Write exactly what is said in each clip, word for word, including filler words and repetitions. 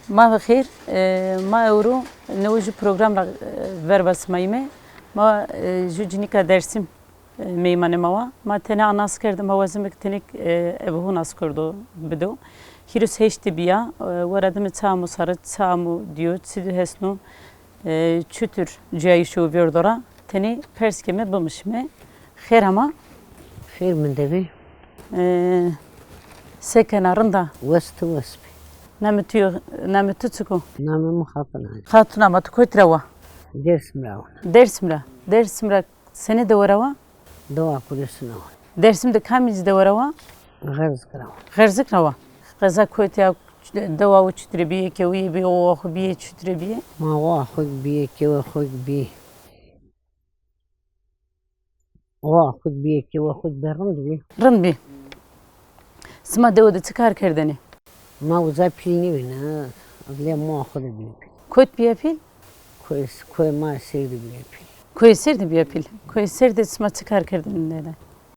Ma ve xêr, e, ma ewro newe jû program ra, e, verva sima yîme. Ma, e, jû cinîka Dêrsim, e, meymanê ma wa. Ma tenê a nas kerde, ma wazeme ke tenê, e, ebe ho nas kerdo bido. Hîris heşt de bîya, e, wera dime çi amo sare, çi amo dîyo, çi hesno, e, çutir cuyayîşo vêrdo ra. Tenê pers keme bimişime. Xêr ama. Xêr mi de bî. E, se kena, rind a? Wes, ti wes bî. Namê tu yo, namê tu çik o? Namê mi Xatun a. Xatun ama, tu kotî ra wa? Dêrsim ra wa. Dêrsim ra. Dêrsim ra senê dewe ra wa? Dewa Kuresina wa. Dêrsim de kamîncî dewe ra wa? Xerzik ra wa. Xerzik ra wa. Qeza kotî ya, dewa û çutir bîye, kewî bîye, owa xo bîye, çutir bîye? Ma owa xo bîye, kewê xo bîye. Owa xo bîye, kewê xo bîye, rind bî. Rind bî. Sima dewe de çi kar kerdenê? Ma uza pîl nêbîne, lê ma xo de bîne pîl. Kot bîya pîl? Koyê, koyê ma ser de bîne pîl. Koyê ser de bîya pîl. Koyê ser de sima çi kar kerdenê nede?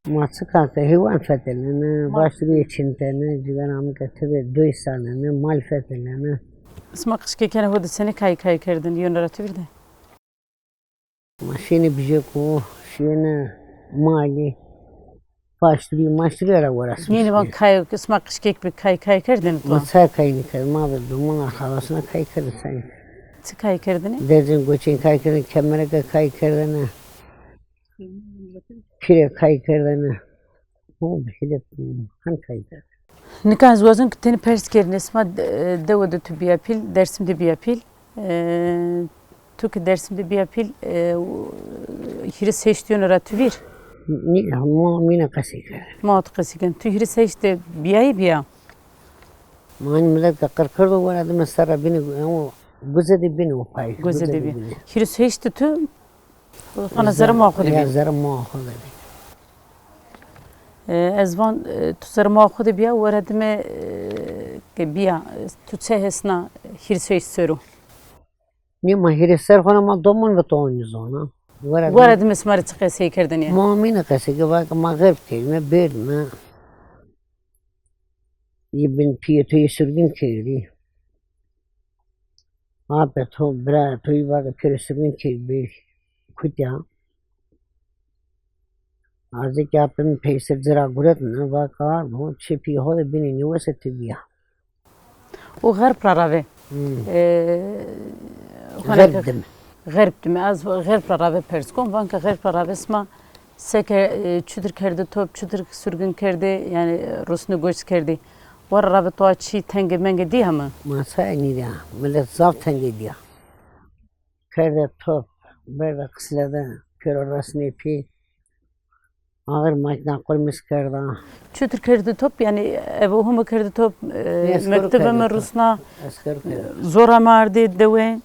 Ma çi kar ke, heywan fetelnenê, paştîrîye çintênê, cîgera mi ke tebe doy sanenê, mal fetelnenê. Sima qijkekêne ho de senê kay kay kerdin, yeno ra tu vîr de? Ma şîyêne bijêko, şîyêne malî, paştîrî, maştîrî ra werasme. Nînî van kay, sima qijkek bî, kay kay kerdêne to? Ma çay kay nêkerd, ma ve doman, arkadaşina kay kerdêne, çay nêkerd. Çi kay kerdêne? Derzên goçên kay kerdêne, kemereke kay kerdêne. Pîre kay kerdêne. Ho, hile, han kay kerdêne. Nika ez wazon ke tenê pers kerîne, sima de-, dewe de tu bîya pîl, Dêrsim de bîya pîl. E, tu ke Dêrsim de bîya pîl, e, hîris heşt yeno ra tu vîr? Nî, ma mîna qesey kerdêne. Ma tu qesey kerdêne. Tu hîris heşt de bîyayî bîya? Ma hanî milet ke qir kerdo, wera dime ser ra bîne, o guze de bîne o pay. Guze de bîne. Hîris heşt de tu Xana zerrê ma xo de bî. Ya, zerrê ma xo de bî. E, ez van, e, tu zerrê ma xo de bîya, wera dime, e, ke bîya, e, tu çi hesna hîris heşt serrî? Nê, ma hîris serrî xo na ma doman ve to nîzona. Wera dime sima rê çi qesey kerdêne? Ma mîna qesey ke, va ke ma xerb kerîme, berdîme. Yê bin pîyê to yê surgin kerdî. Apê to, birayê to yî va ke pêro sirgin key bê kutya. Azê ke apê mi peyser ci ra guretne, va ke ardo, çê pîyê ho de bîne nêwese ti bîya. O xerb ra rave. Hmm. E, xerb dime. Xerb dime. Ez xerb ra rave pers kon, van ke xerb ra rave sima seke, e, çutir kerde top, çutir surgin kerde, yanî, e, rusne goç kerdî. Wara rave toa çî tenge menge dîya mi? Ma çayê nîdîya. Milet zaf tenge dîya. Kerde top, berde qisle de, pêro resnê pî. Axir makîna qurmis kerda. Çutir kerde top, yanî, ebe ho mi kerde top, e, mektebe mi rusna, zora mi ardê dewe.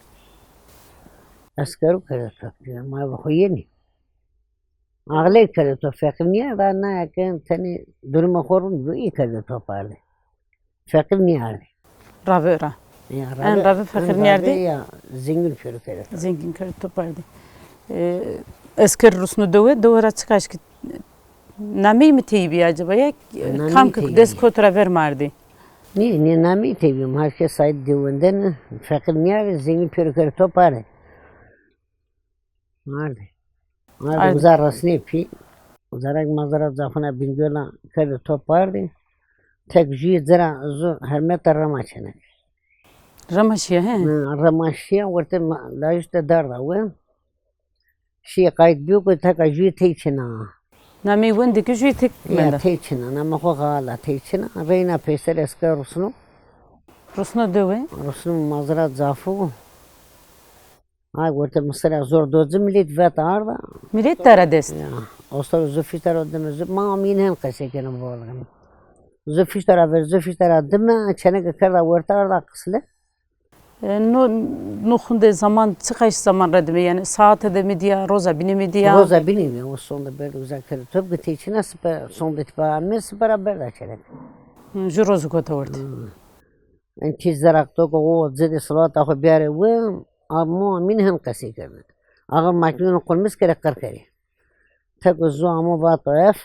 Eskeru kerde top, ma ebe xo yenî. Axlê kerde top, feqîr nîyarda, na ke tenê durumê xo rind bo, î kerde top ardê. Feqîr nîyardê. Rave ra. Ya, en rave, rave feqîr nîyardê. Ya, zengîn pêro kerde top. Zengîn kerde top ardê. E, esker rusno dewe, dewe ra çiqaş ki nameyî mi tey bî acaba ya, kam ki dest kot ra ver mi ardê? Nê, nê nameyî tey bî, her kes ayd dewendene, feqîr nîyardê, zengîn pêro kerde top ardê. Ardê. Ardê. Uza resnê pî. Uza ra mazra zafina Bîngol a kerde top ardê. Tek jûyê ci ra zu hermeta rema çêneke. Rema şîya, he? Ha, rema şîya, wertê ma-, lajîş de darda we. Şîyê qayt bîyo ke teka jûyê tey çêna. Nameyê wendê ke jûyê tek menda. Ya, tey çêna. Namê xo Xala, tey çêna. Reyna peyser esker rusno. Rusno dewe? Rusno mazra zafo. Ay, wertê mi sera zor do ci, millet vet arda. Millet dara dest. Ya, osta zu fîşta ra dime, zu, ma mîn hen qesey kena, balgin. Zu fîşta ra ver, zu fîşta ra dime, çeneke kerda wertê arda qisle. E, no, no xunde zaman, çiqaş zaman ra dime, yanî saate de mi dîya, roza bîne mi dîya? Roza bîne mi, o sonde berde uza kerde top, gitê çina sipe, sonde tipa ame, sipe ra berda çeneke. Hı, ju rozu kota wertê. Hı. En tî zeraq to ke o ci de silata xo biyarê we, a, mo mîn hen qesey kerdêne. Axir makînûn qurmis kerê, qir kerê. Teko zu amo vato ef,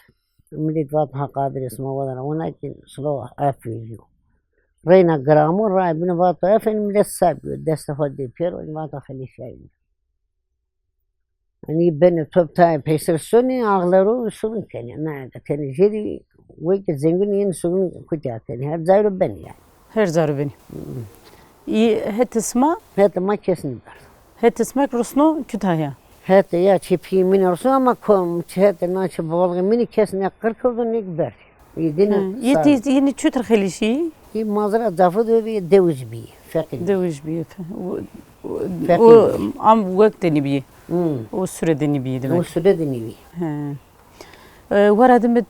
millet vato ha Qadirê sima wada ra wina kî silo ef vejîyo. Reyna gramon, ray bîne vato efendim, millet ser biyo, destê xo dê pêro, vato xelîşîyayî. Yanî benê top tayê peyser sonê, axlero surun kenê. Na ke tenê jêrî, wekî zengûn yenê surun kutîya kenê. Her cayro benê yanî. Her cayro benê. Î hetê sima? Hetê ma kes nêberdo. Hetê sima ke rusno Kütahya? Hetê ya çê pîyê min rusno ama kom, çê hetê na çê bavalixê min kes ne qir kerdo ne ki berdê. Yê dîne. Hı. Yê tî, yînî çutir xelîşî? Yê mazra zafî de bî, dewij bî, feqîr bî. Dewij bî, fe-, o, o, feqîr o, bî. Am wek de nîbî. Hı. O sure de nîbî demek. O sure de nîbî. He. E, wera de mi,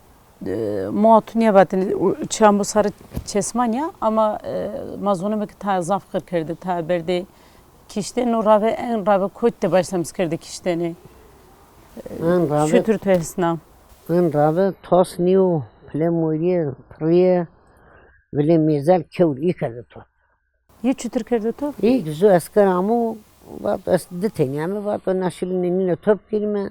e, ma tu nêvatêne, o, çamû sarı çesman ya, ama, e, ma zoneme ke ta zaf qir kerde, ta berdê kişte, no rave, en rave kot de başlamis kerde kiştene. En rave. Çutir tu hesna? En rave tas nîyo, pile morîye, pirîye, vilê mêzel, kewr, î kerde top. Yê çutir kerde top? Î ki zu esker amo, vat ez di tenî ame, vato na şilî nîne top kerîme.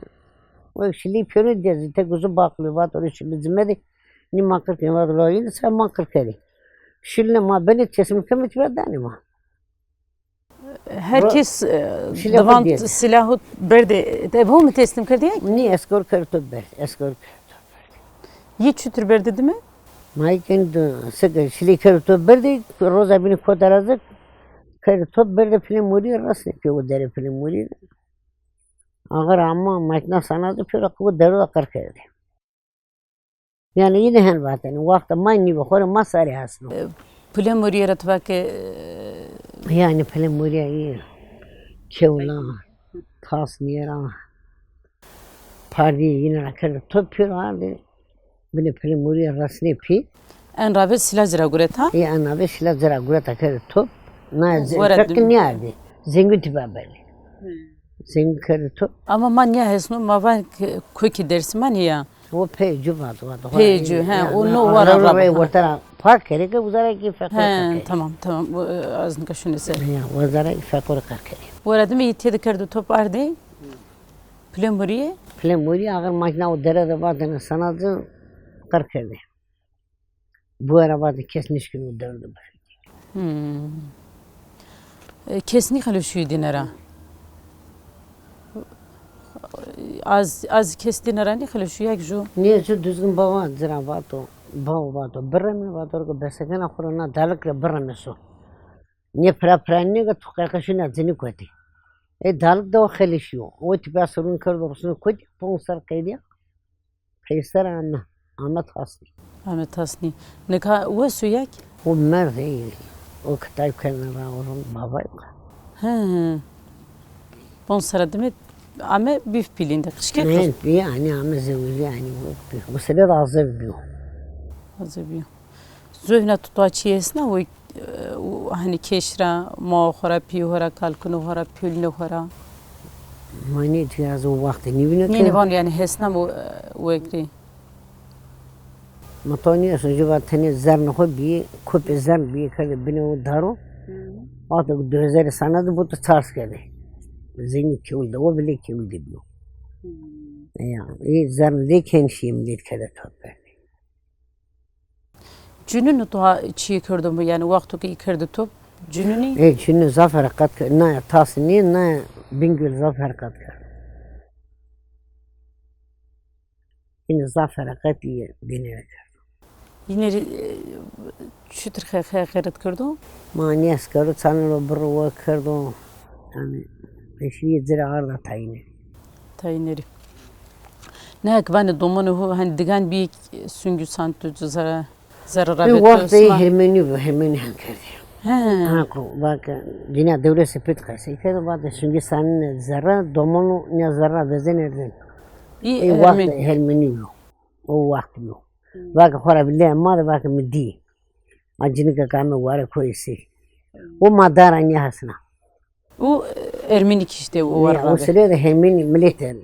Wek şilî pêro dezî, tek zu baqilî, vato rê şilî cime de, nî ma qir kerî, vato la yîne ser ma qir kerî. Şilîne ma benê teslim keme, tîya danê ma. Her kes, e, şilê xo divan diyet. Silahı berdê, ev ho mi teslim kerdî? Nî, esker kerdê top berdê, esker kerdê top berdê. Yê çutir berdê dime? Ma yê kên de, seke şilê kerdê top berdê, roza bîne kota ra zik, kerdê top berdê pile morîye, resnê pê o dere pile morîye. Axir ama makîna sanazî pêro qe o dero de qir kerdê. Yanî yîne hen vatene, wexta ma nîbi, xo rê ma sarî hesno. E, pile morîye ra tu vake, e, yanî pile morîye î kewla, tasnîye ra, pardîye yîne ra kerde top, pêro ardê binê pile morîye resnê pî. En rave sila ci ra gureta? Ê, en rave sila ci ra gureta kerde top. Na, wera feqîr nîyardê. Zengûn tîpa berdê. Hı. Zengûn kerdê top. Ama ma nîya hesno, ma van ke kokê Dêrsim a nîya. O peyê cu vato, vato. Peyê cu, he, o no wara ra. Rey werte ra pak kerê ke uza ra kî feqîr qir kerê. He, tamam, tamam. O, e, az nika şune ser. Ya, uza ra kî feqîr qir kerê. Wera dime yê têde kerdê top ardê. Pile morîye? Pile morîye, axir makîna o dere de vatêne sanazî qir kerdê. Buwe ra vatê kes nişkîno dewr de bifekê. Hmm. E, kes nîxelişîyo dîne ra? Az, az kes dîne ra nîxelişîyo, yek ju. Nê, ju Duzgin bawa ci ra vato, bawo vato, bireme, vato ke besekena xo ra na dalik ra bireme so. Nê pira pira nê ke tu qerqeşîna cinî kotî. Ê dalik de o xelişîyo. O tîpa surun kerdo rusno kotî, ponc serr qedîya. Peyser ame, ame tasnî. Ame tasnî. Nika wes o yek? O merd, ey, o kitay kerdene ra, o babay o. He. Ponc serra dime ame bîf pîlîn de. Qijkek. Bî, yanî ame zewicî, yanî o bî. O sere de azev bîyo. Azev bîyo. Zovîna tu toa çî esna, o, e, o, hanî keş ra, ma xo ra, pîyê xo ra, kalkino xo ra, pîyolîno xo ra? Ma nê tu ya ez o wextê nîvîno ke. Nê, nê, van yanî hesna o, e, wekrî. Ma to nêeso, ju va tenê zernê xo bîyê, kopê zern bîyê kerdê binê o daro. Hı. Vato ke dozerê sana de boto çars kerdê. Zengûn kewil de, o vilê kewil de bîyo. Hı. Ya, ê zern de kenşîye millet kerdê top berdê. Cunûnî tu ha çîyê kerdo mi? Yanî wexto ke î kerdê top, cunûnî? Ê, cunûnî zaf fereqet ke-, na ya tasnî, na ya Bingöl zaf fereqet kerdo. Yîne zaf fereqet î dîne ra kerdo. Yîne rê, e, çutir xe-, xe-, xeyret kerdo? Ma nîyaz kerdo, çanê ro birro we kerdo. Yanî, peşîye ci ra arda tayîne. Tayîne rê. Ne ke vanê domonê ho, hanî digan bî, sungî santu ci zere, zere ra. Ê, wextê Hermenî bî, Hermenî hen kerdî. He. Ha, ko, vake, dîna dewre sepet qesey kerdo, vake sungî sanine zere, domono nîya zere ra vezenê erdên. Î, ê, wextê Hermenî bî. O wext bîyo. Vake xo ra vilê ma de, vake mi dî. Ma cinîke ke ame ware koyê sey. O ma dara nîya hesna. O, e, Ermenî kişte o war ra. O sere de Hermenî milete,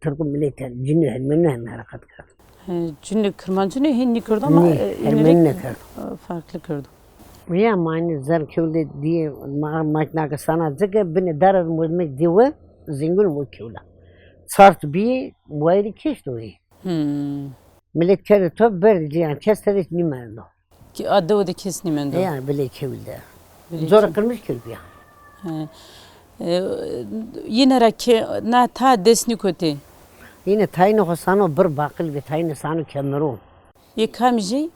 Tirkû milete, cinî Hermenî hem hereqet kerd. He, cinî Kirmancî nê, hîn nîkerdo ama, nê, e, Hermenî nêkerdo. E, farklı kerdo. Ya ma nî zerr kewlî dîye, ma-, makîna ke sana ci ke, binê dara de mordemê dîye we, zengûn o kewla. Çart bî, wayîrî kişt o yê. Hmm. Milet kerdê top berdê ci, yanî kes tede nîmerdo. Ki-, a dewe de kes nîmendo. Ya, bilê kewil de. Bilê kewil. Zora qirmiş kewil bîya. He. E, yine ra ke-, na ta dest nîkotê. Yine tayîne xo sano bir baqil bi, tayîne sano kemero. Yê kamî jî?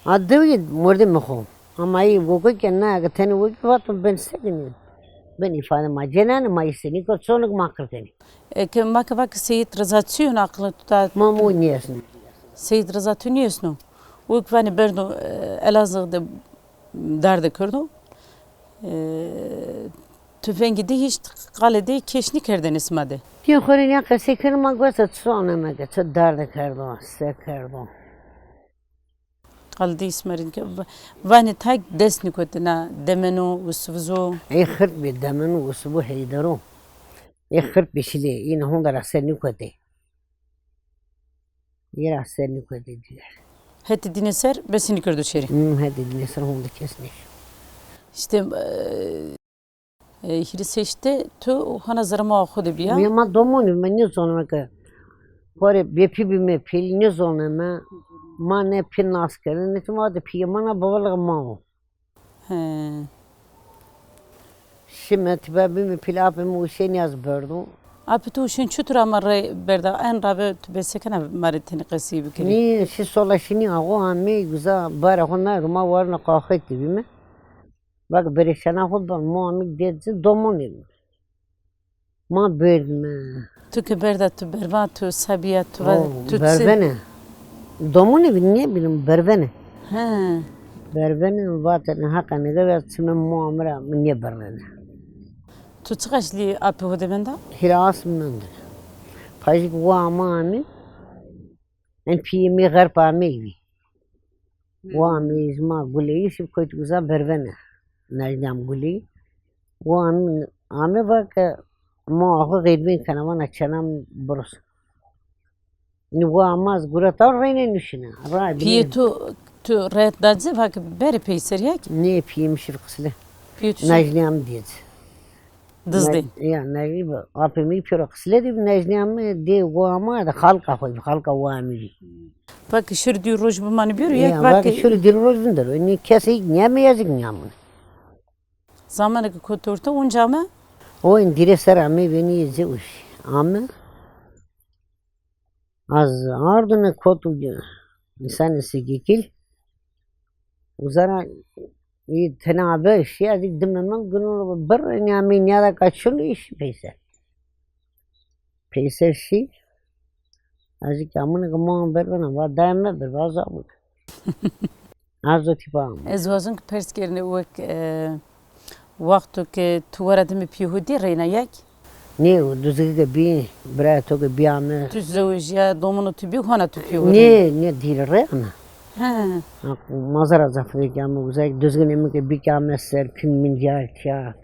A dew yê mordemê xo. Ama yê woko ke na, ke tenê wekî vato ben se kenî. Ben îfade ma cenenê, ma yê senî ko, çonik ma qir kenî. Eke ma ke vake Seyîd Riza çi yo na aqilê to da? Ma mo nêesno. Seyîd Riza to nêesno? Wek vanê berdo, e, Elazığ de darde kerdo. E, tufengî de hîç qalê de keş nîkerdêne sima de. Pîyê xo rê nîya qesey keno, ma gosa çi zoneme ke, çi darde kerdo, se kerdo. Qalê de îsmerîn ke, va-, vanê tay dest nîkotê na demeno, usvizo. Ey xirt bî demeno, usvizo, heydero. Ey xirt bî şilê, îne honde ra ser nîkotê. Yê ra ser nîkotê dîye. Hetê dîne ser besî nîkerdo şêrî. Hmm, hetê dîne ser honde kes nêşo. Îşte, e, e, hîris heşt de tu hona zerrê moa xo de bîya. Ya ma domonî, ma nêzoneme ke xo rê bêpî bîme, pîlî nêzoneme. Ma ne pî nas kerdê, ne çima de pîyê ma na babalixê ma wo. He. Şime tiba bîme pîl, apê mi Uşenî ez berdo. Apê to Uşen çitur ama rey berda? En rabe tu besekena ma rê tenê qesey bikerî. Nî, şî sola şinî axo amey, uza barê xo nayro, ma warina qaxetî bîme. Vake berêşana xo ben, moa mi dê ci, domonê mi. Ma berdîme. Tu ke berda, tu berva, tu sabîya, tu va, o, tu çi? Bervene. Domonê bî, nêbînim, bervene. He. Bervene, vatene, Heqa nêgewê, ez çimê moa mi ra, mi nêbervene. Tu çiqaş lî apê xo de menda? Hîrê asm mendine. Pajik wa ma amî. En pîyê mi xerp amey bî. Wa amey, ma guleyî şî kotî uza bervene. Najnîya mi guleyî. Wa amey, amey va ke moa xo xêrbîn kena, vana çena mi biros. Nî wa ma ez gureta reynê nuşine. Pîyê to, to reyet da ci, va ke berê peyser ya ki? Nê, pîyê mi şîr qisle. Pîyê to şîr? Najnîya mi dê ci. Dizdê. Ya, Najnî bi, apê mi pêro qisle de bî, Najnîya mi dê wa ma de xalqa xo bî, xalqa wa mi bî. Vake şirî dî roj bimanî bêro, ya, vake şirî dî roj vindero. Nî kesê nîyame, ya zî nîyamune. Zamanê ke kot orte, onca ame? O, in dîre ser ame, venî zê uşî. Ame. Az ardune kotu însanê Sikîkil. Uza ra î tena be şî, ez dime min gunu bir nîyamê nîya da kaçulu îş peyser. Peyser şî. Ez kî amune ke moa mi bervena, va dayê mi bir, va zabun. Arzo tîpa ame. Ez wazon ki pers kerine wek, e, wexto ke tu wera dime pîyê ho dî reyna ya ki? Nê, o duzgi ke bî, birayê to ke bî ame. Tu zewejîya, domonê tu bî, hona tu pîyê ho reyna? Nê, nê, dîre reyna. He. Ha, ma zara zafirê ke ame, uzay duzginê mi ke bî ke ame ser, pî min dîyar tîya.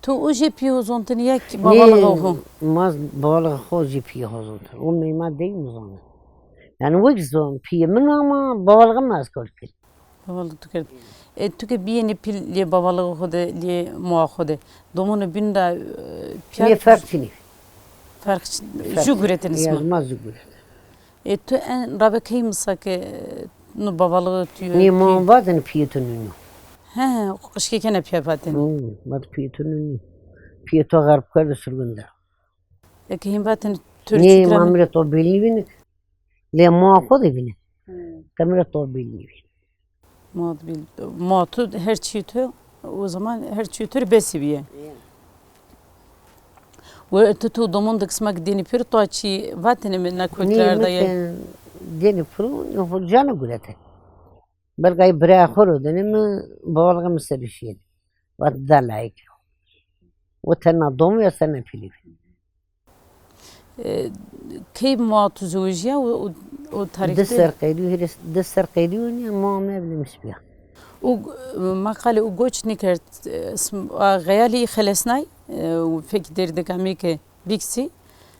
Tu o jê pîyê ho zontinî ya ki babalixê ho? Nê, ma babalixê xo jê pîyê ho zontin. O meyma dey mi zonê. Yanî wek zon pîyê min ama babalixê mi ez kol kir. Babalixê tu kerd. E, tu ke bîyêne pîl lê babalixê xo de, lê moa xo de, domonê bîn ra, e, pîya... Nê, ferq çinî. Ferq çin-, jû guretenê sima? Ya, ma jû guret. E, tu en rabe key misa ke, e, no babalixê tu yo? Nê, ma vatene pîyê to nîno. He, qişkê kena pîya vatene. Hı, vat pîyê to nîno. Pîyê to xerp kerdo surgun de. Eke hîn vatene tu rê çi kira? Nê, ma mi rê to bêl nîvîne. Lê moa xo de vîne. Hı. Ke mi rê to bêl nîvîne. Ma tu, ma tu her çî tu, o zaman her çî tu rê besî bîye. Ya. We tu, tu domon de kisma ki dênî pêro, to çî vatêne mi na kotî arda ya? Nê, mi ke dênî pêro, nê xo cana gurete. Belka birayê xo ro dêne mi, babalixê mi ser şîyêne. Vat da layik. O tena domo ya, tena pîlî. E, key moa tu zewejîya o, o, o tarîxte? Di ser qeydî, hîrê di ser qeydî yo nîya, moa mi evlemiş bîya. O, e, ma qalê o goç nêkerd, e, sm-, a, xeyalî xelesnay, e, o fekî derdê ke amey ke bîksî,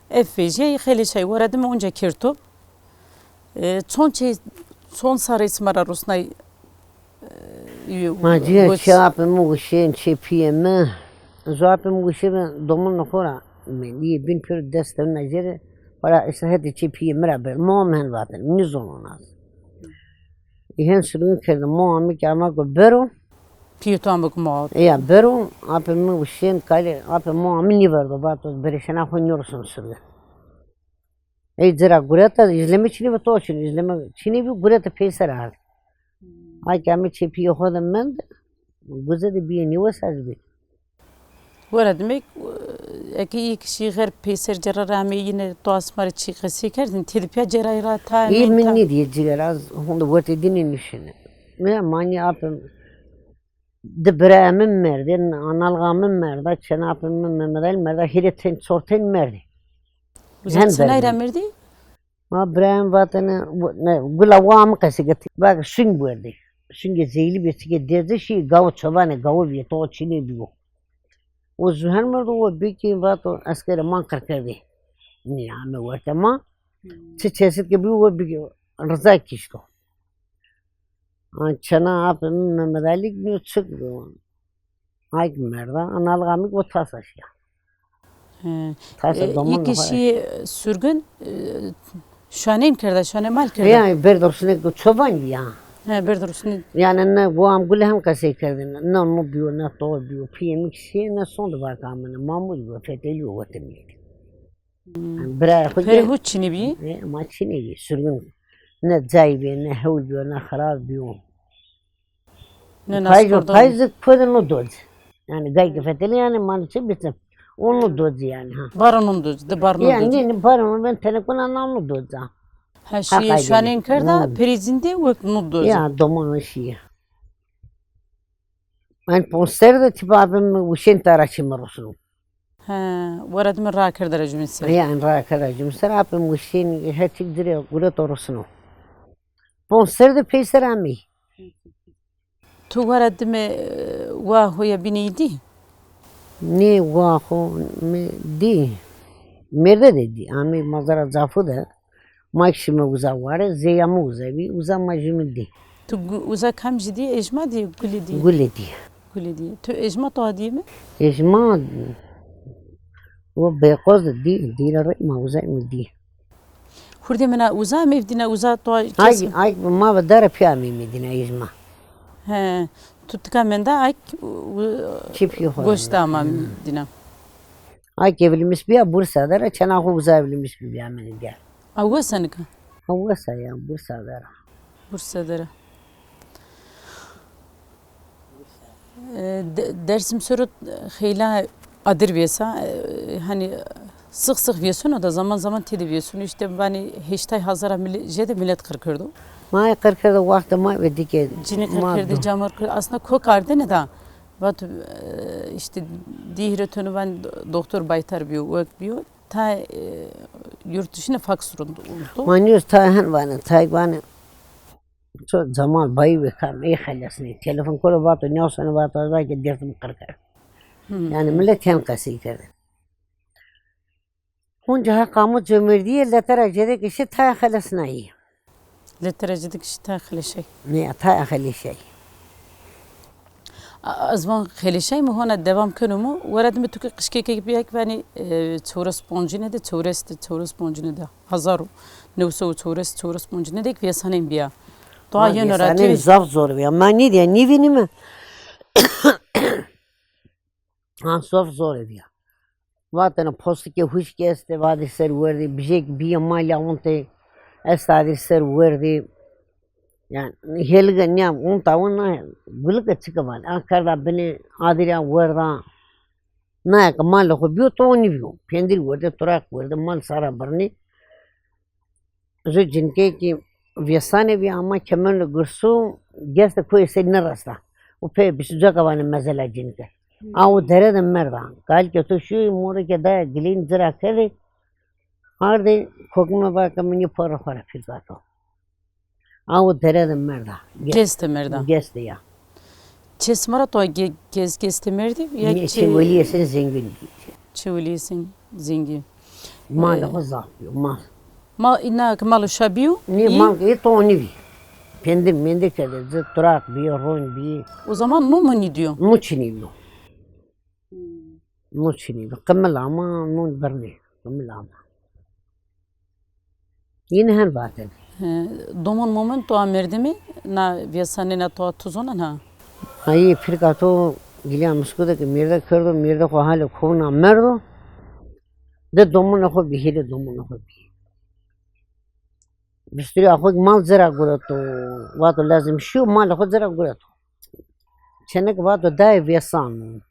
ev vejîya, î xelesnay, wera dime onca kerd top. E, çon çê, çon sarê sima ra rusnay, e, î... Ma cîya, çê apê mi Uşên, çê pîyê mi. Zo apê mi Uşên, domonê xo ra mi, îyê bîn pêro dest tewna jêre, wela îsa hetê çê pîyê mi ra ber. Moa mi hen vaten, nîzonon az. Îhen sirgin kerde, moa mi ke ama go bero. Pîyê to ame go moa. Ya bero, apê mi uşên kalê, apê moa mi nîverdo, vato birêşena xo nêrosin sirgin. Ey ci ra gureta, îzleme çinê bi, to çin, îzleme çinê bi, gureta peyser ard. Ay ke ame çê pîyê xo de mend, guze de bîye nêwes, ez bî. Were demek, eke îyê kişî xer peyser cera ra amê yine to asma rê çî qesey kerdin, têde pîya cera ra ta. Îyê min nêdîye cîger, az honde wertê dînê nêşine. Ne, manî apê di birayê mi merdê, analga mi merda, çena apê mi Mehmet Ali merda, hîrê tên çor tên merdê. Uza çenay ra merdî? Ma birayê mi vatene, ne, gula wa mi qesey kerd. Vake şing werdê. Şingê zeylî bê, çike dêze şî, gawo çobanê, gawo bîye, to çinê bîyo. O zuhen merdo, o bikî vato eskerê ma qir kerdê. Nîya ame werte ma. Çi çesit ke bîyo, o bikî riza kişto. An çena apê mi Mehmet Ali nîyo çik bîyo. Ay ki merda, analga mi ki o tasa şîya. He. Tasa doman. Îyê ke şîyê sirgin, e, şanên kerda, şanê mal kerda. Ya, berdorusine çoban ya. He, berdorusine. Yani ne, bu am gule hem qesey kerdin. Ne no bîyo, ne to bîyo. Pîyê mi ki şîyê, ne sonde vake amine. Mamur bîyo, fetelî yo, werte mi. Birayê xo. Perê ho çinî bî? E, ma çinî bî, sirgin. Ne cay bî, ne hewl bîyo, ne xirab bîyo. Ne nas kerdon. Payz, payz kode no doz. Yani gay ke fetelî yani, ma çi bitim. O no doz yani, ha. Baro no doz, di bar no doz. Yani ne, ne baro no, ben tenekuna na no doz ha. Ha, şî şanên kerda, perê zînde wek no doz. Ya, doman şî. Ben ponser de tipa abim uşên tara çi mi rusno. He, wera dime rakerde ra cumî ser. Yanî rakerde ra cumî ser, apê mi uşên her çik dirê guret o rusno. Ponser de peyser amî. Tu wera dime, e, wa ho ya bîne î dî? Nê, wa xo mi dî. Mêrde de dî. Amî mazara zafû de. Ma kî şîme uza ware, zêya mi uza bî, uza ma jûmî dî. Tu gu-, uza kamcî dî, ejma dî, gulî dî? Gulî dî. Gulî dî. Tu ejma toa dî mi? Ejma o bêqoz de dî, dî ra rê ma uza mi dî. Hurdê mina uza mevdîna, uza toa kes. Ay, ay, ma ve dara pîya mi mevdîna ejma. He, tu tika menda ay, u-, çi pî xo goşta ma dîna. Ay ki evlîmiş bîya Bursa de ra, çena xo uza evlîmiş bîya mi dîya. A wesa nika? A wesa ya, Bursa der a. Bursa der a. E, de-, Dersim ser o xeyla adir vêsa, e, hani six six vêsono da, zaman zaman têde vêsono. Îşte vanê heştay hezara mile-, jêde milet qir kerdo. Ma qir kerdo, wextê ma ve dîke. Cinî qir kerdê, camar kir. Aslında kok ardêne da. Vat, e, îşte dî hîrê tonu van doktor Baytar bîyo, wek bîyo. Tay, e, yurt dışına faks rund-, unuttu. Ma nîyo tay hen vanê, tay vanê. Ço Cemal bayî ve kam, ey xelesnê. Telefon koro vato, nîya sene vato, ez vake derdim qir kerd. Hmm. Yani milet hen qesey kerdê. Honca ha qamo comerdîye, letera cêde kişî tay xelesnayî. Letera cêde kişî tay xeleşay. Ne, tay xeleşay. A, ez van xeleşay mi hona devam keno mu? Wera dime tu ke qişkeke bîya ki vanê, e, çewres poncine de, çewres de, çewres poncine de. Hezar û new sey û çewres, çewres poncine de ki vêsanên bîya. Toa yeno ra vêsanên zaf zor bîya. Ma nîdîya, nîvînîme. Ha, zaf zor bîya. Vatêne postikê huşkî estê, vadî ser werdî, bijêk bîye malî awintê, esta adî ser werdî. Yanî hêlige nîya, wint awin na, gulike çike vanê. A kerda binê, adî ra werda. Naye ke malê xo bîyo, to nîbîyo. Pendir werde, turaq werde, mal sara birnê. Ju cinîke kî vêsanê bî ama kemerê girsu, geste koyê sey nêresta. O pê bişucaka vanê mezela cinîke. Awo dere de merda. Kalikê to şîyê, morê ke daya gilên ci ra kerdê. Ardê kokime vake mi nî porê xo ra pîr vato. Awo dere de merda. Ge-, geste merda. Geste ya. Çê sima ra to ge-, gez-, geste merdî ya? Nê, çê Welî Hesen Zengîn. Çê Welî Hesen Zengî. Malê xo zaf bîyo, mal. Ma îna ke mal şa bîyo? Nê, mal ke to nîbî. Pendir mendir kerde, ci turaq bî, ron bî. O zaman no mi nîdîyo? No çinî bîyo. No çinî bî. Qimil ama, no birnê. Qimil ama. Yine hen vatene. E, domon momon to a merdimî, na vêsanêna to a tu zonan ha? Ayê pîrka to gilîya miskû de ke mêrde kerdo, mêrde xo halê kowna merdo. De domonê xo bî, hêlê domonê xo bî. Bisturîya xo mal ci ra gureto. Vato lazim şîyo, malê xo ci ra gureto. Çêneke vato dayê vêsano.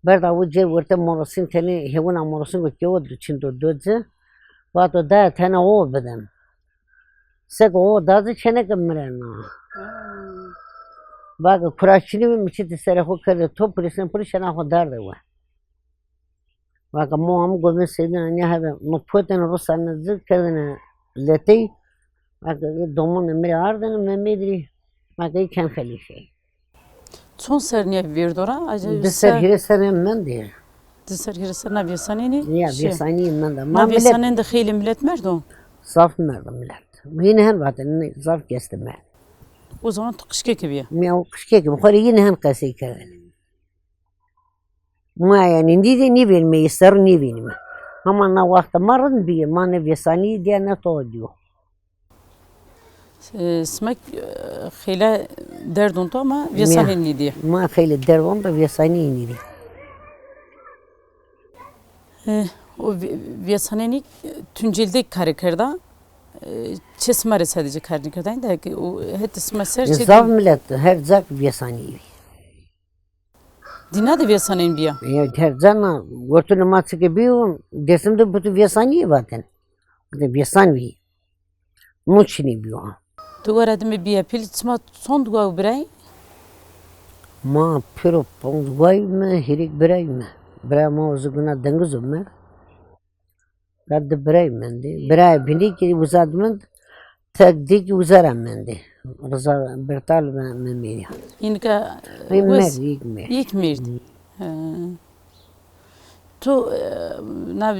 Berda wu cê werte morosîn tenê, hêwina morosîn go kewo çindo do ci. Vato dayê tenê o bidin. Seke o da ci çêneke mirena. Vake kura çinî bî, mi çîtî serê xo kerde top, pulîsên pulîs şena xo derde we. Vake mo am govin sêdina nîya hebe, mi potene rusane ci kerdene letey. Vake domonê mi rê ardene Memedî. Vake ken xelîfey. Çond ser nîya vêrdo ra? Di ser hîrê ser mendê. Di ser hîrê ser na vêsanênî? Ya, vêsanî menda. Ma vêsanên de xeylê milet merdo? Zaf merdo milet. Yine hen vatene, zaf kes de merd. O zaman tu qijkekî bîye? Ya, o qijkekî bî. Xo rê yine hen qesey kerdene. Ma yanî nîdî nêvênîme, ser nêvênîme. Hama na wexta ma rind bîye, ma ne vêsanî dîya ne to dîyo. E, sima, e, xeyle derdon to ama vêsanên nîdî. Ma xeyle derdon to vêsanî nîdî. E, o vê-, vêsanênî Tuncel de karê kerda. E, çê sima rê sadece kar nêkerda. Inde ki o hetê sima ser çê. Zaf milet her ca vêsanî bî. Dîna de vêsanên bîya? Ya, her ca na, wertunê ma çike bîyo, Dêrsim de butu vêsanîye vaten. Butu vêsan bî. No çinî bîyo. Tu were dime bîye pîl, sima çond wa û birayî? Ma pêro ponc wayî me, hîrêk birayî me. Birayê ma o zî guna dengiz o me. Ka di birayî mendê. Birayê bînî kî uza di mend, tek dî kî uza ra mendê. Riza Birtal ve Memî ya. Înika wes merd, yek merd. Yek merd. He. Tu, e, na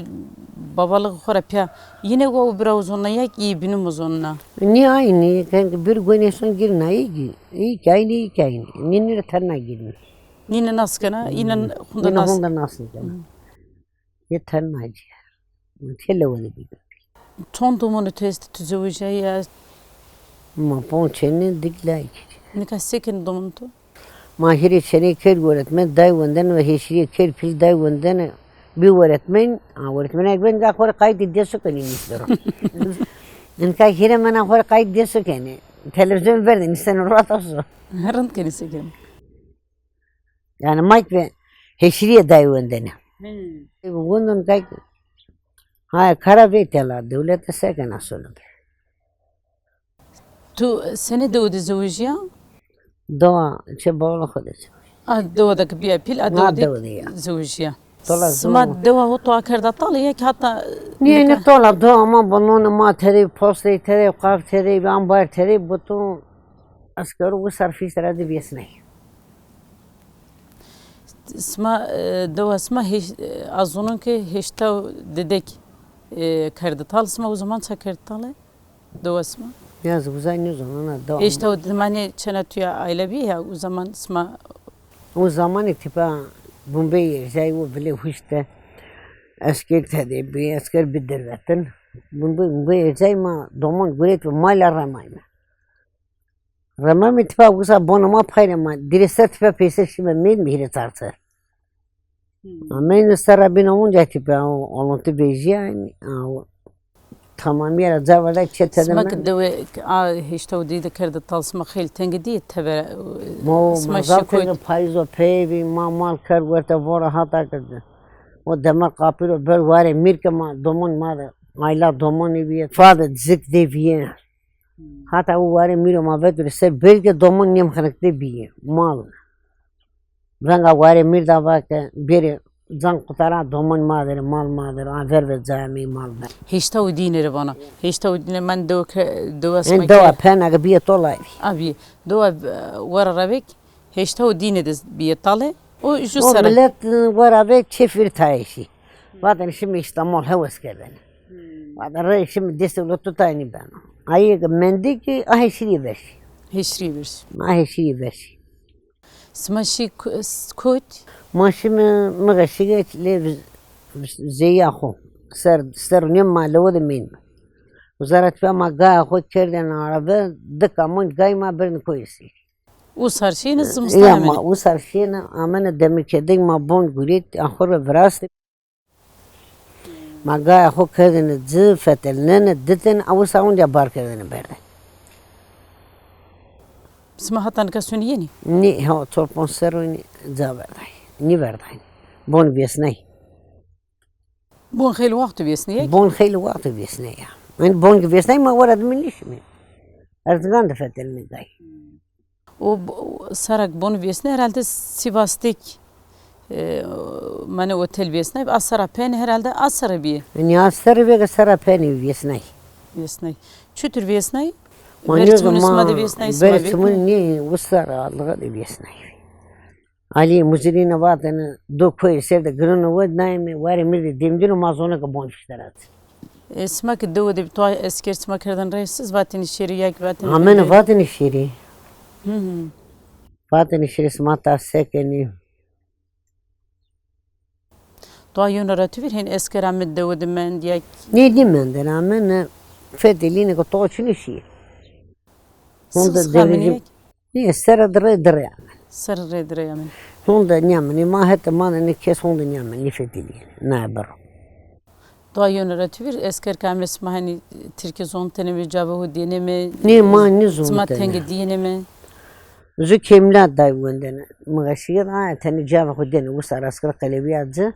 babalixê xo ra pîya yine wa û bira zonna ya kî yê bînû mi zonna? Nî aynî, kanka bir güneşin girna, yek, yek aynî, yek aynî. Nîne rê terna girna. Nîne nas kena, îne hunda nas. Nîne hunda nas kena. Yê tenna ci. Têlewe de bî. Çond domonê tu estî, tu zewejîyayî ya? Ma ponc çênê, dik layikî. Nika se kenê domonê tu? Ma hîrê çênê kerd öğretmen, day wendene ve hêşîrîye kerd pîl, day wendene bî öğretmen. A, öğretmen ek ben ga xo rê qayîtê dêso kenê nîstero. Nika hîrê mena xo rê qayîtê dêso kenê. Televîzyon verde nîsteno, rahat oso. Rind kenê, se kenê. Yanî ma kî hêşîrîye day wendene. Hmm. Wendon kay, haya kara veytela, dewlete se kena sonu. Tu senê dewe de zewejîya? Dewa, çê bawla xo de zewejîya. A, dewa de ke bîya pîl, a dewa de zewejîya. Tola sima dewa ho to akerda tale ya ki hatta. Nîye, nî tola dewa ma bo, nonê ma tede, postey tede, qap tede, ambar tede, buton. Eskero wisar fîsra di vêsnay. Sima, e, dewa sima hêş-, e, a zonon ke heşta û dedek, e, kerde tal. Sima o zaman ça kerde tale? Dewa sima? Ya, ez uza nêzonena dewa. Heşta û dedek manê çêna tu ya aile bî ya, o zaman sima. O zamanê tipa bombey erzay, o bile huşte esker tede bî, esker bi dervetin. Bombey, bombey erzay, ma domon guret ve mala remayme. Remamê tipa wisa bonê ma payre ma. Dirê ser tipa peyser şîme meyîn mi hîrê çar ser. Hmm. Ameyne ser ra bîna onca tipa o, olonti vejîya, o, tamamîye ra ca verda çê tede. Sima ki dewe a heşta û di de kerde tal, sima xeylê tenge dîye teber, sima şî kot. Payîz o pey bî, ma mal kerd werte vora hata kerde. O demer qapîro ber warê mîr ke ma domon ma de, ayla domonî bîye. Fade zik de bîye. Hata o warê mîro ma veturê ser berge domon nêmxenek de bîye. Mal. Venga warê mîr da va ke bêrê can qutara domon ma derê, mal ma derê, a ver ve cayê mi mal ver. Heşta û dîne rê vana. Heşta û dîne men dewe ke, dewe sima ke. Dewa pena ke bîye tolay. A bîye. Dewa, e, wera ravek heşta û dîne de bîye tale. O ju sere. O milet, e, wera ve çê fir tayê şî. Vatene şime Îstanbul hewes kerdene. Hmm. Vatene rê şime destê wilo tutayê nîbeno. Ayê ke mendê kî a hêşîrîye ver şî. Hêşîrîye ver şî. A hêşîrîye ver şî. Sima şî ku-, s-, kot? Ma şime, mi ke şîge lê z-, z-, zêya xo. Ser, ser nê ma lewe de meyîn. Uza ra tiya ma gaya xo kerdêne arebe, di kamon gay ma berdêne koyê sey. Usar şîyêne, zimistan amêne. Ya ma usar şîyêne, amêne demirkerdek ma bon gurît, axur ra virastê. Ma gaya xo kerdêne ci, fetelnêne, ditêne, a usa onca bar kerdêne berdêne. Sima heta nika sonî yenî? Nê, ha, çor ponc serrî nî ca verday. Nîverday. Bon vêsnay. Bon xeylê wexto vêsnay ya? Bon xeylê wexto vêsnay ya. Yanî bon ki vêsnay ma wera dime nîşimê. Erzingan de fetelnê gay. O b-, o sera ke bon vêsnay herhalde Sivasdêk, e, mane otel vêsnay. A sera penê herhalde a sera bîye. Yanî a sera bîye ke sera penê vêsnay. Vêsnay. Çutur vêsnay? Ma verê çimunê sima de vêsnay sima? Verê çimunê nê, usa ra aldığa de vêsnay. Alî muzirîne vatêne, do koyê ser de girino wet, nayê mi, warê mi de dêmdîno ma zona ke bon viştera ci. E, sima ke dewe de bî, toa esker sima kerdêne rey, siz vatêne şêrî ya kî vatêne... Amêne vatêne şêrî. Hı hı. Vatêne şêrî, sima ta se kenî. Toa yewna ra tu vîr hên esker amê dewe de mend ya kî? Nê, nêmendêne, amêne fetelîne ke toa çinê şîyê. Honde devrîcim. Nê, sera di rê di rê amêne. Sera rê di rê amêne. Honde nêamêne, ma hete ma de nê kes honde nêamêne, nêfetelîyêne, naye bero. Toa yewna ra tu vîr esker ke amê sima, hanî tirkî zontêne mi, cavê ho dêne mi? Nê, ma nêzontêne. Sima tenge dîyêne mi? Zu kêmla day wendêne. Mixeşîyêr, aye tenê cavê xo dêne, usa ra eskir qelebîya ci.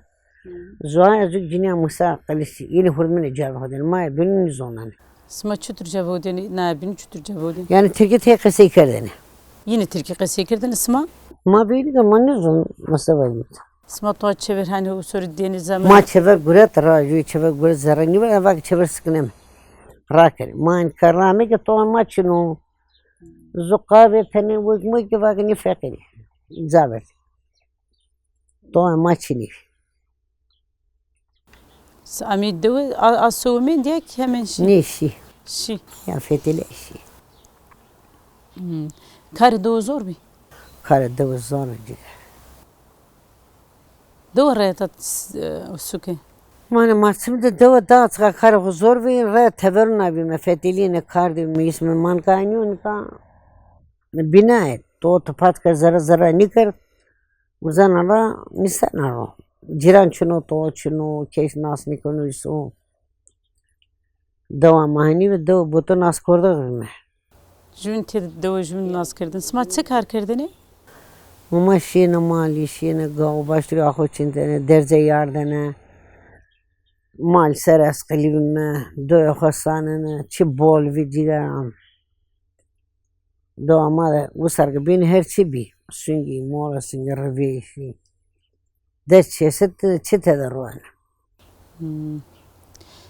Zu aye zu cinîya misa qelesî. Yînê hurmîne cavê xo dêne. Ma yê bînû nêzonenê. Sima çutur cavê ho dêne, naye bînû çutur cavê ho dêne? Yanî tirkî tey qesey kerdêne. Yînê tirkî qesey kerdêne sima? Ma bînî ke ma nêzon, mesela. Sima toa çever hanî usorî dêne zaman? Ma çever guret ra, jû çever guret zerre nîver, eva ke çever sikneme. Rakerê. Ma enka rame ke toa ma çin o. Zu qavê tenê wek mok ke vake nê feqîrî. Ca ver. Toa ma çinî. S-, amî dewe a, a sewimênd ya kî hemen şî? Nê, şî. Şî. Ya fetelî şî. Hmm. Karê dewe zor bî? Karê dewe zor bî, ciger. Dewe reyata, e, suke? Mane ma çim de dewe da çiqa karê xo zor bî, reya teverûna bîme, fetelîne kardê mi, îsme manka nîyo nika. Bînayê, to tipat kerd, zerre zerre nîkerd. Uzena ra nîsena ro. Cîran çin o, to çin o, kes nas nîkeno îso. Dewa ma henî ve, dewe boto nas kordex bîme. Jûn tê dewe jûn nas kerdin. Sima çi kar kerdinê? Huma şîyêne malî, şîyêne gaw, baştirîya xo çindêne, derze yardêne. Mal ser esqilî bîme, doyê xo sanêne, çi bol vî cîgeran. Dewa ma de wisar ke bîn her çî bî. Singî, mora singî, rivî, şî. Des çeşit çi tede ruene. Hmm.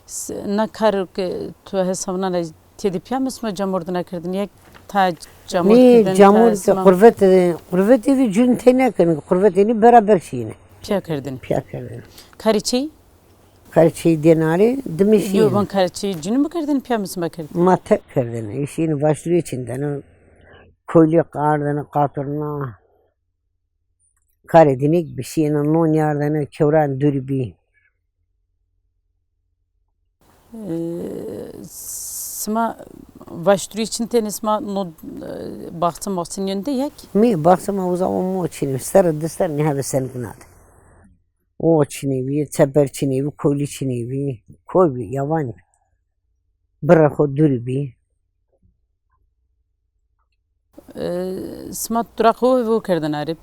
S-, na kar ke tu hesabnana têde pîya mi sima camordina kerdin? Yek ta camord kerdin? Nê, camord ke qurvetê, qurvetê vî cûn tey nêkenî, qurvetê nî beraber şîyêne. Pîya kerdin. Pîya kerdin. Karê çî? Karê çî dênarê, dimê şîyêne. Yo, van karê çî cûnî mi kerdin, pîya mi sima kerdin? Ma tek kerdin. Şîyêne vaşturîye çindene, kolî ardene, qaturna. Karê dînî bî, şîyêne non yardene, kewran dûrî bî. E, sima vaşturî çin tenê sima no, e, baxçe maxçe nîyonde yek? Mi baxçe ma uza o mo çinî, ser di ser nîhave senikna de. O çinî bî, çeper çinî bî, kolî çinî bî, koy bî, yavan bî. Birê xo dûrî bî. E, sima turaqê xo ve xo kerdin arê?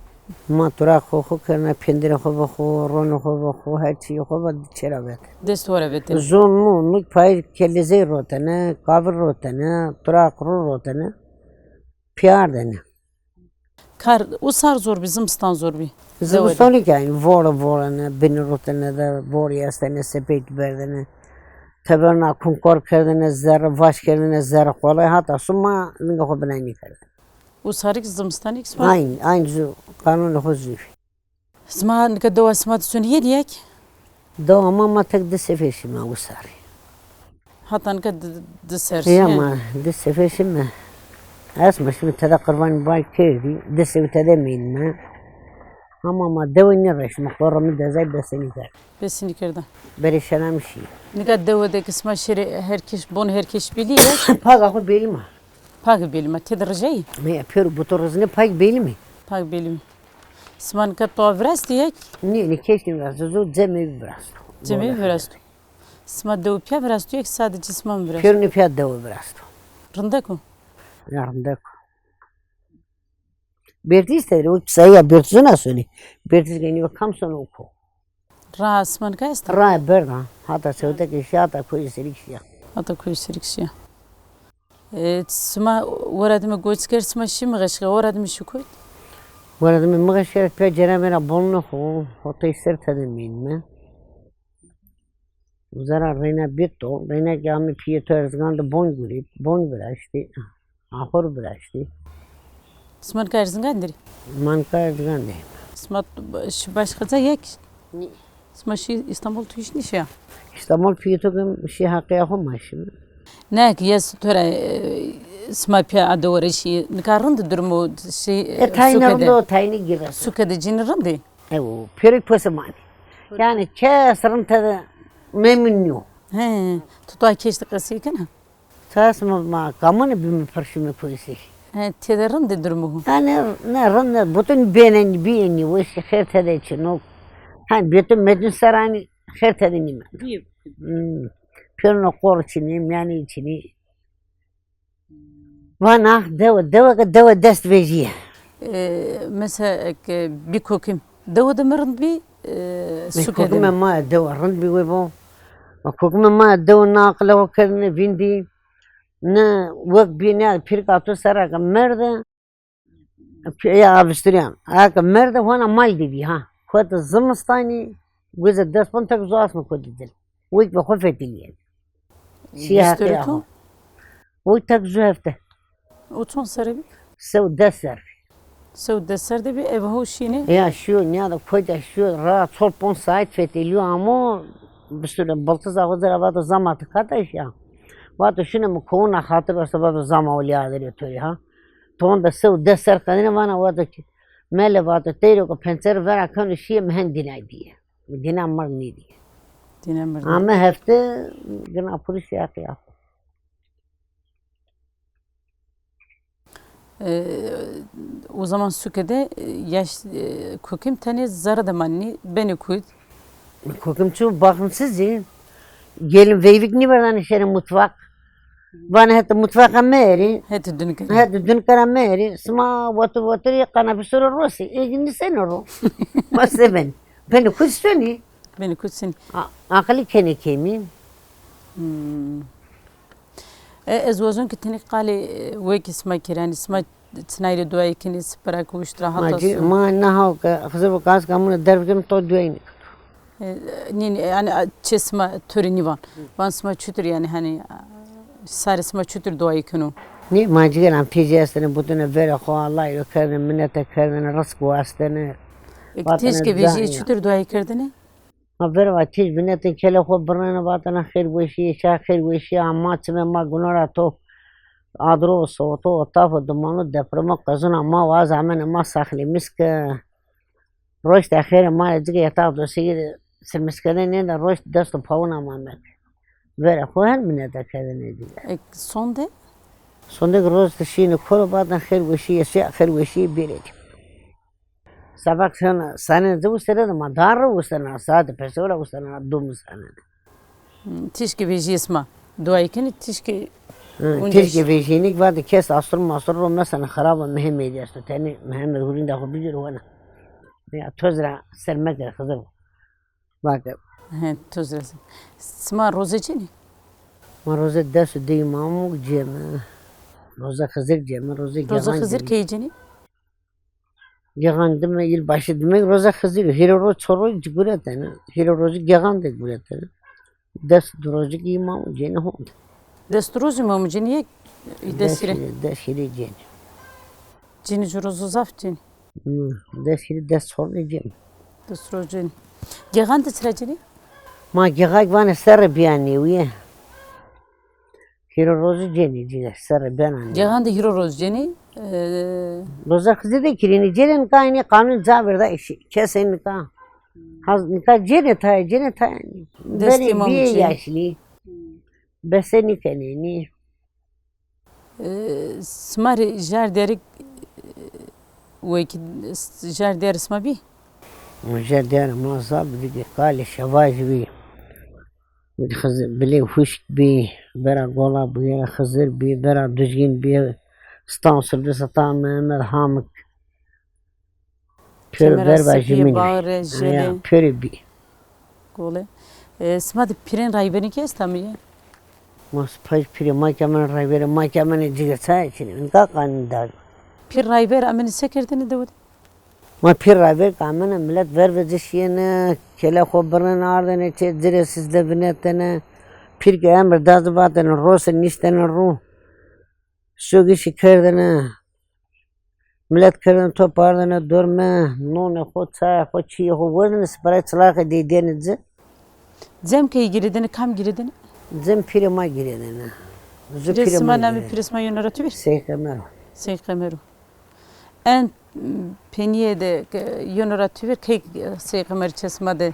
Ma turaqê xo xo kerdine, pendirê xo ve xo, ronê xo ve xo, her çîyê xo ve çêra vetêne. Dest xo ra vetêne. Zon no, no payîz kelezey rotene, kavir rotene, turaq ro rotene, pîyardene. Kar usar zor bî, zimistan zor bî? Zimistanî kî eynî, vore vorene, binî rotene de, vorî estene, sepet berdene. Teberna kumkor kerdene, zerre vaş kerdene, zerre qolay, hata sima linga xo binay nêkerdene. Usarî kî, zimistanî kî sima? Eynî, eynî zu qanûnê xo zû. Sima nika dewa sima de sonî yenî yek? Dewa ma, ma tek di sefer şîme usarî. Hata nika di, di ser şîme? Ya ma di sefer şîme. Ez ma şîme tede qirvanî bay kerdî. Di sefer tede mînîme. Hama ma dewe nêreşt, ma xo ra mi dezay besenî kerd. Besenî kerda. Berê şena mi şî. Nika dewe de ki sima şêrê herkeş, bon herkeş bîlî ya? Paga xo bêlî ma. Pag bêlî ma. Têde rijayî? Me ya pêro buto rizine pag bêlî mi. Pag bêlî mi. Sima nika toa virastî yek? Nê, nê keş nêvirasto. Zo cemê virasto. Cemê virasto. Sima dewe pîya virasto yek sadece sima mi virasto? Pêro nê pîya dewe virasto. Rindek o? Ya rindek o. Bertîz tedre, o sayîya Bertîzû na sonî. Bertîz genî ve kam sono ko. Ra sima nika esta? Ra berda. Hata sewte ke şîya, hata koyê Serîk şîya. Hata koyê Serîk şîya. E, sima wera dime goç kerd, sima şî Mixeşxe, wera dime şî kuyt? Wera dime Mixeşxe, pê cera vera bolne xo, hotay ser tede mînme. Uza ra reyna bito, reyna ki ame pîyê to Erzingan de bon gurît, bon viraştî, axur viraştî. Sima nika Erzingan der î? Ma nika Erzingan de. Sima şî başka ca yek? Nî. Sima şî Îstanbul, tu hîç nîşîya? Îstanbul pîyê to kim şî heqîya xo ma şîme. Ne ki yes to ra, e, sima pîya a dewe ra şî, nika rind durumo şî, e, tayîne rind o, tayîne gîres. Suke de cinî rind î? Ew, pêro pose manî. Yanî kes rind tede memnun nîyo. He, tu toa keş de qesey kena? Sas ma, ma kamane bîme perşîme koyî Serîk. He, têde rind ê durumo? Ha, ne, ne rind ne, butun bênenî, bîyenî, weşî xêr tede çin o. Ha, bêto metun seranî xêr tede nîme. Hmm. Pêrno qor çinî, mîyanî çinî. Vana dewe, dewe ke dewe dest vejîye. E, mesela ke bî kokim, dewe de mi rind bî, e, suke de mi? Kokime ma dewe rind bî wey bo. Ma kokime ma dewe na aqile xo kerdine vîndî. Ne wek bî ne pîrka to sera ke merde. Pîya Avusturya. Eke merde hona mal de bî ha. Kotî zimistanî, guze des pon tek zu asme kotî dil. Wek ve xo fetelîye. Şîye heqîya xo. Oy tek zu hefte. O çond serre bî? Sew des serre. Sew des serre de bî, eve ho şîne? Ya şîyo, nîya de koyda şîyo, ra çor ponc saet fetelîyo amo, bistune biltiza xo ci ra vato zama ti kata şîya. Vato şune mi kowuna xatir esta, vato zama olî adirê to rê ha. Ton de sew des serre qedîne vana vato ki, mele vato teyro ke pencer vera keno şîye mi hen dîna dîye. Dîna mir nêdîye. Dîna mir nêdîye. Ame hefte gina purî şîya heqîya xo. E, o zaman suke de, e, yaş, e, kokim tenê zere de manî, benê kuyt. Kokim çu bakımsız î. Gelin veyvik nîverdanê şêrê mutfak. Vanê hetê mutfaka meerî. Hetê dunkera. Hetê dunkera meerî. Sima wetur weturî qanabî soro rosî. Ê gindî seno ro. Ma se benî. Benê kuyt sonî. Benê kuyt sonî. A-, aqilî kenê kemî. Hmm. E, ez wazon ki tenê qalê, e, wekî sima kî ra, yanî sima çinay rê duayî kenê, sipira ki wişt ra hata. Ma ci-, sima, ma na haw ke Xizir bi qas ke amune derv keno to duayî nêkeno. E, nî, nî, yanî, a, çê sima to rê nîvan. Van sima çutir yanî, hanî, a, sarê sima çutir duayî keno? Nê, ma cîgeran pêcî estene, butune verê xo Allahî ro kerdene, minete kerdene, rizq wastene. E, têşkê vejîye çutir duayî kerdene? Ma verva tîj binetên kelê xo birnena vatena xêr weşîye, şa xêr weşîye, ama çime ma guno ra to adro, soto, otafo, dumano, depremo, qezuna ma waz amene ma saxlîmis ke. Roşte xêrê ma rê cike yatax dosegî de sirmiskene nêde, roşt dest û pawuna ma meke. Verê xo hen minete kerdene cike. E, sonde? Sonde ki roz de şîne koro vatena xêr weşîye, şa xêr weşîye bêrê. Seba sena sanê di ustene de ma dar ro ustena, saete pesewra ustena, dum sanê. Hmm, tîşkê vejîye sima duayî kenê, tîşkê. Hı, tîşkê vejînî ki vate kes astur mastur ro mesene xirab o, Mehemedî esto. Tenê Mehemed hurînda xo biciro wena. Ya toz ra ser meke Xizir. Vake. He, toz ra ser. Sima roze cenê? Ma roze des û di îmamû cême. Roze Xizir cême, roze Gegan cême. Roze Xizir key cenê? Gegan dime, yılbaşı dime, roza Xizir o. Hîrê roz ço roz ci guretene. Hîrê rozî Gegan de guretene. Des du rozî ki îmam cênî honde. Des du rozî îmam cênî yek, des hîrê. Des hîrê, des hîrê cênî. Cênî ju rozu zaf cênî. Hı, des hîrê, des çor de cênî. Des roz cênî. Gegan de çira cênî? Ma Gegan vanê serre bîya nêwîye. Hîro rozî cênî cî, serre bena nê. Gegan de hîro roz cênî? E, Roza Xizir de kirînî cênê nika, înî qanûn ca verda îşî. Kesê nika. Haz nika cênê tayê, cênê tayê. Destê ma bîyê muçî. Yaşlî. Bese nîkenê nî. E, sima rê jar dêrik, e, wekî jar dêr sima bî? Jar dêr ma zaf bî, kalê şevaj bî. Xizir, bilê huşk bî, vera Gola bî, vera Xizir bî, vera Duzgîn bî, Stansiyo, Sultan Mehmet, Hamik. Pêro verva jumînî. Bağre, jêde. Ya, pêro bî. Gole. E, sima de pîrên rayberî kî esta mi yê? Ma paj pîrê ma ke min rayberê ma ke min cigir çayê çinê. Nika qanî dar. Pîr rayber amene se kerdene dewe de? Ma pîr rayber ke amene milet verve ci şîyêne, kele xo birnene ardene çê cirê sizde vinetene. Pîr ke emir da ci vatene rose nîştene ru. Sogişî kerdêne, milet kerdêne top ardêne dorme, nonê xo, çayê xo, çîyê xo werdêne, siparê çilaxê dêdêne ci. Cem key girêdêne, kam girêdêne? Cem pîrê ma girêdêne. Pîrê sima, namê pîrê sima yeno ra tu vîr? Sey Qemer o. Sey Qemer o. En, m, penîye de, e, yeno ra tu vîr, key, e, Sey Qemer çê sima de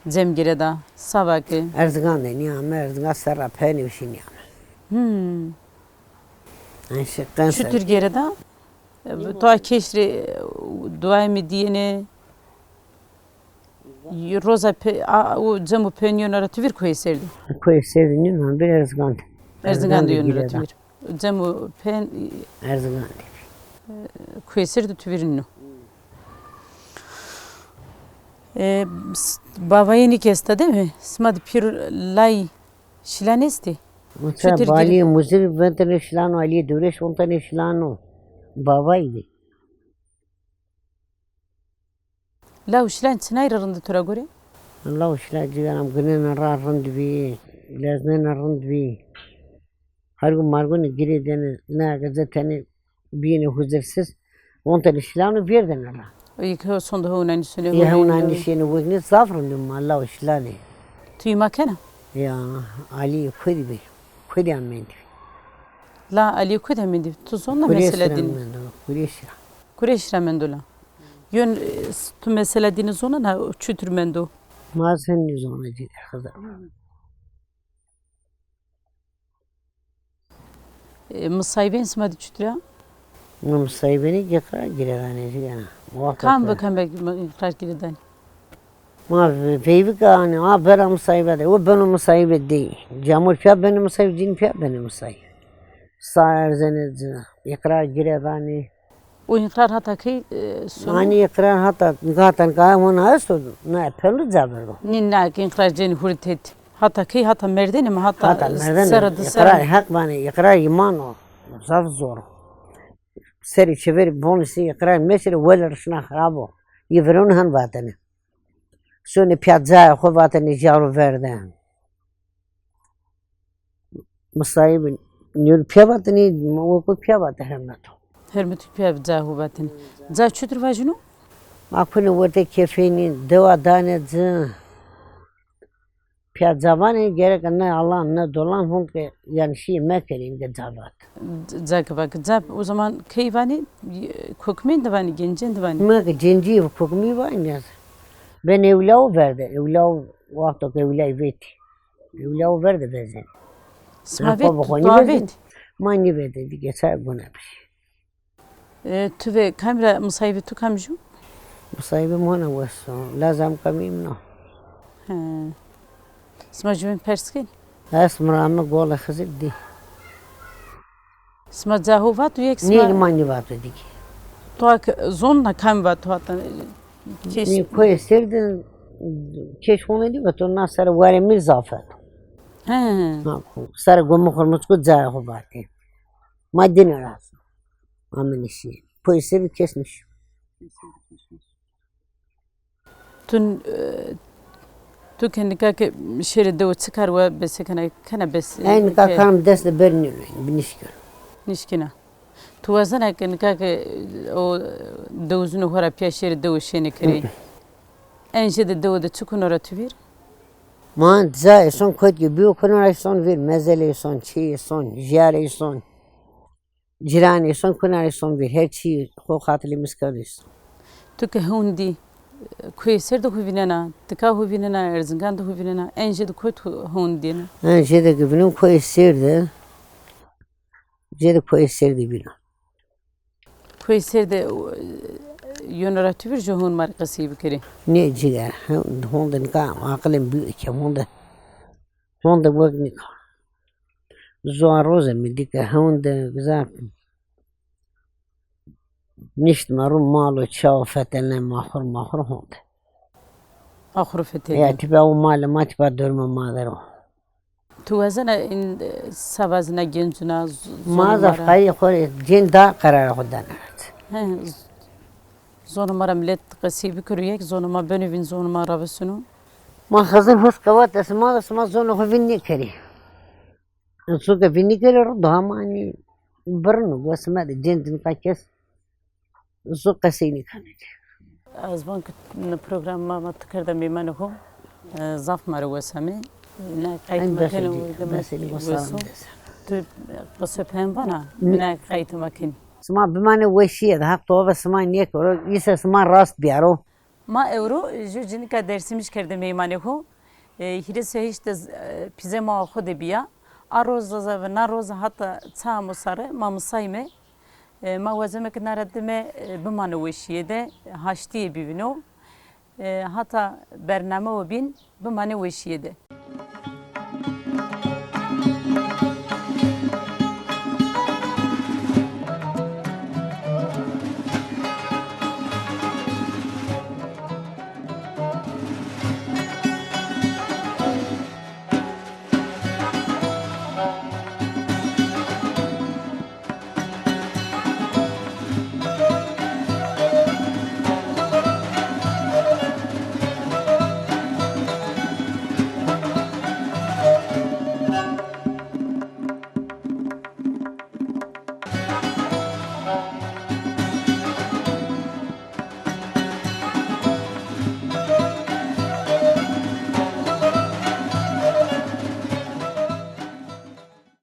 cem girêda, sava ke? Erzingan de nîyame, Erzingan serra penî vişî nîyame. Hmm. Çutur girêda? E, to a keş rê, e, duayê mi dîyêne? Roza pe-, a, o cem û pen yeno ra tu vîr koyê ser de? Koyê ser de nîno, bir Erzingan de. Erzingan de yeno ra tu vîr. Cem û pen, e, Erzingan de. E, koyê ser de tu vîr nîno. E, s-, bavayê nî kî esta değil mi? Sima de pîr lay Şilan estî? Çutir girî? Alîyê Muzir vintene Şilan o, Alîyê Dewrêş vintene Şilan o. Bavayî bî. Law Şilan çinay rê rind to ra gore? Law Şilan cîgera mi ginena ra rind bî, leznena rind bî. Hergû margûnê girêdêne, na gece tenê bîyêne huzursiz, ontene Şilano vêrdêne ra. Ê ke sonde hewna nîşêne, ê hewna nîşêne, weknê zaf rind o ma law Şilanê. Tu îma kena? Ya, Alî kudî bî, kudî amendî. La Alî kudî amendî? Tu zona mesela dîn? Kureş ra mendo, Kureş ra. Kureş ra mendo la. Yon, e, s-, tu mesela dîne zona na, çutur mendo? Ma ez hin nîzona cî de Xizir. E, misayîbên sima de çutir a? Mi misayîbênî îqrar girêdanê cîgena. Kam bi kam îqrar girêdanê? Ma veyvika anê, a bena misayîbe de, o beno misayîbe dey. Camur pîya benê misayîbe, cîn pîya benê misayîbe. Sa erzenê ci, îqrar girêdanê. O înqrar hata key, e, sono? Anî înqrar hata, nika hata nika hona esto, na pelu ca verdo. Nî na ke înqrar cenî hurî têt. Hata key, hata merdêne mi hata, hata merdêne, sera di sera. Înqrar heq vanê, înqrar îman o. Zaf zor o. Serê çeverî bonî sî înqrar meşirê, welê rişna xirab o. Yê virûn hen vatene. Sonê pîya cayê xo vatene, jaro verde. Misayîbî nîyûr pîya vatene, weko pîya vate hermeto. Hermeto pîya ca xo vatene. Ca çutir vajîno? Ma kunê werte kefeynî, dewa danê ci. Pîya ca vanê, gereke ne Alan, ne dolan, hon ke yanlışî mekerîn ke ca vat. Ca ke vake ca, o zaman key vanê, kokmên de vanê, gencên de vanê? Ma ke cencî kokmî vanê ya. Ben ewlaw verde, ewlaw wexto ke ewlay vetî. Ewlaw verde bezenê. Sima vet, to a vet? Ma nîvete, dî geçer guna bir. E, tu ve kam ra, misayîbê tu kamij o? Misayîbê mi hona wes o. Lazam kamî min o. He. Sima jûvên pers kên? Ez mi ra ame Gola Xizir dî. Sima ca ho vato yek sima? Nê, ma nîvato dî kî. To ak zon na kam vato hata keş? Nê, koyê ser de keş hona nîvato, na sere warê mi zaf vat. He. Ha, sere gomê xo mi çiko cayê xo vatê. Ma dîne ra. Ame nişî. Poyê ser de kes nişî. Tu, e, tu ke nika ke şêrê dewe çi kar we bese kena, kena bes, e, ey nika ke- karim dest de ber nîno, binîşkîno. Nîşkîna. Tu wazena ke nika ke o dewizûnê xo ra pîya şêrê dewe şênê kerê. Hı. En jêde dewe de çi kuno ra tu vîr? Ma cayê son kot ke bîyo kuno ra son vîr, mezelê son, çîyê son, jîyarê son. Cîranê son, kunanê son vîr, her çî xo xatilê miskewdê son. Tu ke hewn dî, koyê ser de hu vînena, tika hu vînena, Erzingan de hu vînena, en jêde koy tu hewn dîyena? En jêde ke vînû koyê ser de, jêde koyê ser de vînû. Koyê ser de, e, yono ra tu vîr jo hewn ma rê qesey bikerê. Nê ciger, hewn, honde nika aqilê mi bîyo ke honde, honde wek nika. Zuan roze mi dî ke hewn de güzel. Niştîme ro, mal û çawa fetelneme, axur maxur honde. Axur fetelneme. Ya, tipa o malê ma, tipa dormê ma der o. Tu wazena in, e, seba zina gencuna, z-, Ma zonê ma zaf ra. Qayî xo rê cên da qerara xo dana. He, z-, zonê ma ra milet qesey bikero, yek zonê ma beno vîn, zonê ma ravêseno. Ma xizin hos qewat de sima de, sima zonê xo vîn nêkerê. Înso ke vîn nêkerê ro daha ma nî birino, wes mede, cên din qa kes înso qesey nêkeno. Ez van ke ni program ma, ma ti kerde mêmanê xo, e, zaf ma rê wes amê. Ne qayt ma kenê, o demek weso. Tu qise peyam vana, ne qayt ma kenî. Sima bimanê weşîye de, Haq tobe sima nêkero, îse sima rast biyaro. Ma ewro ju cinika Dersimij kerde meymanê xo. E, hîris û heşt de z-, e, pîzê ma xo de bîya. A roz zazave na roz hata ça musare ma misayme. E, ma wazeme ke na ra dime, e, bimane weşîye de, haştîye bivîno. E, hata bername o bîn bimane weşîye de.